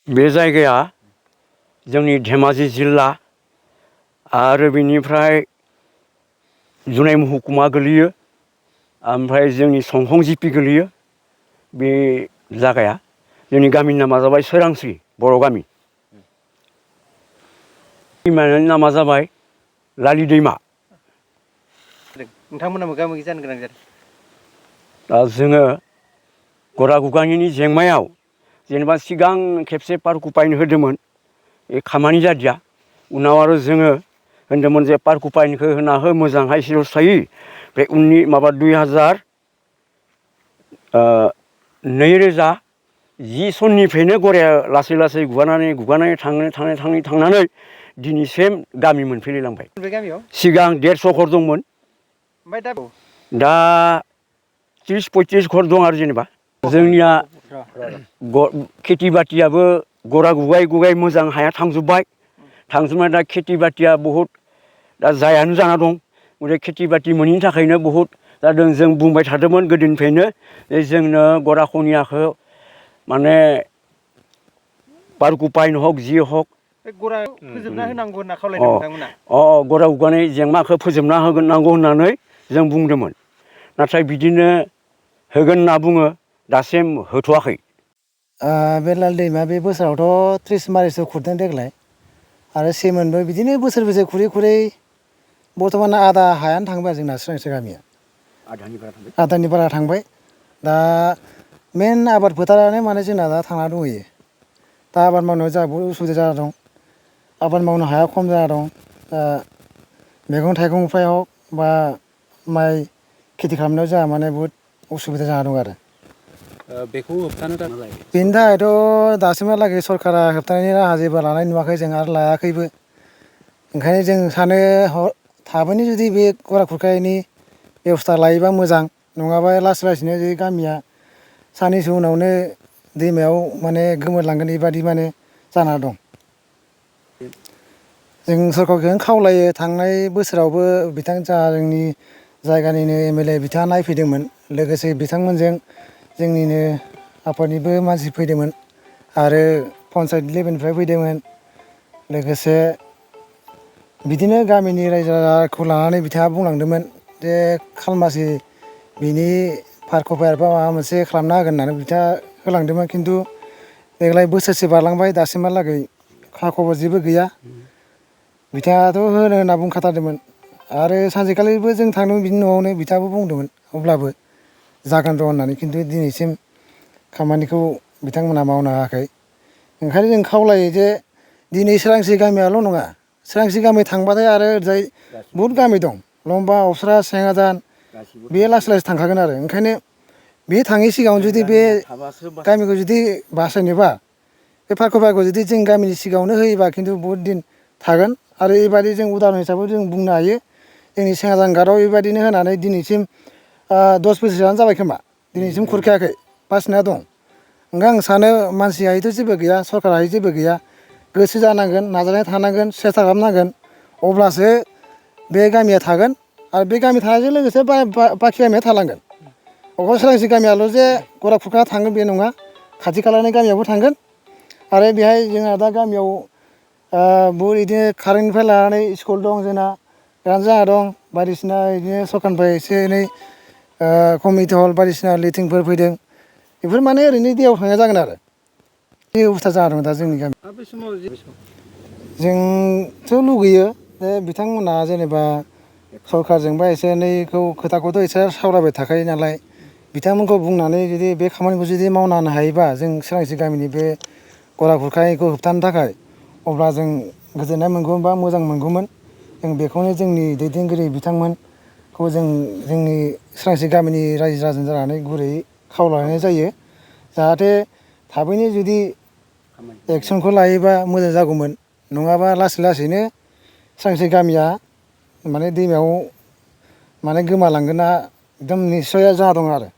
बे जायगाया जोंनि धेमाजि जिल्ला आरो बेनिफ्राय जुनाय महकुमा गोलैयो ओमफ्राय जोंनि संखं जिपि गोलैयो बे जायगाया जोंनि गामिनि नामा जाबाय सोरांस्रि बर' गामि दैमानि नामा जाबाय लालि दैमा नोंथांमोना मोगा मोगि जानो गोनां जादों दा जोङो गराखुखानिनि जेंमायाव जेनेबा सिगां खेबसे पार्कखुपायनो होदोंमोन बे खामानि जादिया उनाव आरो जोङो होनदोंमोन जे पार्कखुपायनोखौ होना हो मोजांहाय सिरस्थायै बे उननि माबा 2010 सननिफ्रायनो गराया लासै लासै गुगानानै थांनानै दिनैसिम गामि मोनफैलायलांबाय बे गामियाव सिगां 150 घर दंमोन ओमफ्राय दा 30-35 घर दं आरो जेनेबा जोंनिया खेथि बाथियाबो गरा गुगाय मोजां हाया थांजोबबाय दा खेथि बाथिया बहुद दा जायानो जाना दं गथिखे खेथि बाथि मोनैनि थाखायनो बहुद जादों जों बुंबाय थादोंमोन गोदोनिफ्रायनो जोंनो गराखनियाखौ माने पार्कखुपायनो हक जि हक गरा फोजोबना होनांगौ होनना खावलायदों नोंथांमोना गरा गुगानाय जेंनाखौ फोजोबना होनांगौ होननानै जों बुंदोंमोन नाथाय बिदिनो होगोन होनना बुङो दासिम होथ'वाखै बे लाल दैमा बे बोसोरावथ' 30 मारिसो खुरदों देग्लाय आरो सेमोनबो बिदिनो बोसोर खुरै बर्थमान आधा हायानो थांबाय जोंना सोरांस्रि गामिया आधानि बारा थांबाय दा मेन आबाद फोथारानो माने जोंना दा थांना दंहैयो दा आबाद मावनायाव जोंहा बहुद उसुबिदा जाना दं आबाद मावनो हाया खम जाना दं मैगं थाइगंफ्राव बा माइ खेथि खालामनायाव जोंहा माने बहुद उसुबिदा जाना दं आरो बेखौ होबथानो थाखाय बेनि थाखायथ' दासिमहालागै सरकारा होबथानायनि राहा जेबो लानाय नुवाखै जों आरो लायाखैबो ओंखायनो जों सानो थाबैनो जुदि बे गरा खुरखानायनि बेबस्था लायोबा मोजां नङाबा लासैनो जुदि गामिया साननैसो उनावनो दैमायाव माने गोमोरलांगोन बेबादि माने जाना दं जों सरकारखौनो खावलायो थांनाय बोसोरावबो बिथां जोंनि जायगानिनो MLA बिथाङा नायफैदोंमोन लोगोसे बिथांमोनजों जोंनिनो आफादनिबो मानसि फैदोंमोन आरो पन्सायत लेभेलनिफ्राय फैदोंमोन लोगोसे बिदिनो गामिनि रायजो राजाखौ लानानै बिथाङा बुंलांदोंमोन जे खालमासि बिनि पार्कखुपायनो बा माबा मोनसे खालामना होगोन होननानै बिथाङा होलांदोंमोन खिन्थु देग्लाय बोसोरसे बारलांबाय दासिमहालागै खा खबर जेबो गैया बिथाङाथ' होनो होनना बुंखाथारदोंमोन आरो सानसेखालिबो जों थांदोंमोन बिनि न'आवनो बिथाङाबो बुंदोंमोन अब्लाबो जागोन र' होननानै खिन्थु दिनैसिम खामानिखौ बिथांमोना मावनो हायाखै ओंखायनो जों खावलायो जे दिनै सोरांस्रि गामियाल' नङा सोरांस्रि गामि थांबाथाय आरो ओरैजाय बहुद गामि दं लंबा अबस्रा सेङाजान बे लासै थांखागोन आरो ओंखायनो बे थाङै सिगाङाव जुदि बे गामिखौ जुदि बासायनोबा बे पार्कखुपायखौ जुदि जों गामिनि सिगाङावनो होयोबा खिन्थु बहुद दिन थागोन आरो बेबायदि जों उदाहरन हिसाबै जों बुंनो हायो जोंनि सेङाजान घाटआव बेबायदिनो होनानै दिनैसिम 10 बोसोरसोआनो जाबाय खोमा दिनैसिम खुरखायाखै बासिना दं ओंखायनो आं सानो मानसियाथ' जेबो गैया सरकाराबो जेबो गैया गोसो जानांगोन नाजानाय थानांगोन सेस्था खालामनांगोन अब्लासो बे गामिया थागोन आरो बे गामि थानायजों लोगोसे बाखि गामिया थालांगोन अकल सोरांस्रि गामियाल' जे गरा खुरखाना थांगोन बे नङा खाथि खालानि गामियावबो थांगोन आरो बेहाय जोंहा दा गामियाव बहुद बिदिनो कारेन्टनिफ्राय लानानै स्कुल दं जोंना गार्जेन जाना दं बायदिसिना बिदिनो सरकारनिफ्राय एसे एनै कमिउनिटि हल बायदिसिना लेट्रिनफोर फैदों बेफोर माने ओरैनो दैयाव थांनाय जागोन आरो बे अबस्था जाना दं दा जोंनि गामियाव जोंथ' लुगैयो जे बिथांमोना जेनेबा सरकारजोंबा एसे एनैखौ खोथाखौथ' एसे सावरायबाय थाखायो नालाय बिथांमोनखौ बुंनानै जुदि बे खामानिखौ जुदि मावना होनो हायोबा जों सोरांस्रि गामिनि बे गरा खुरखानायखौ होबथानो थाखाय अब्ला जों गोजोननाय मोनगौमोन बा मोजां मोनगौमोन जों बेखौनो जोंनि दैदेनगिरि बिथांमोनखौ जों जोंनि सोरांस्रि गामिनि रायजो राजा जानानै गुरैयै खावलायनाय जायो जाहाथे थाबैनो जुदि एक्सनखौ लायोबा मोजां जागौमोन नङाबा लासैनो सोरांस्रि गामिया माने दैमायाव माने गोमालांगोना एकदम निस्सय जाना दं आरो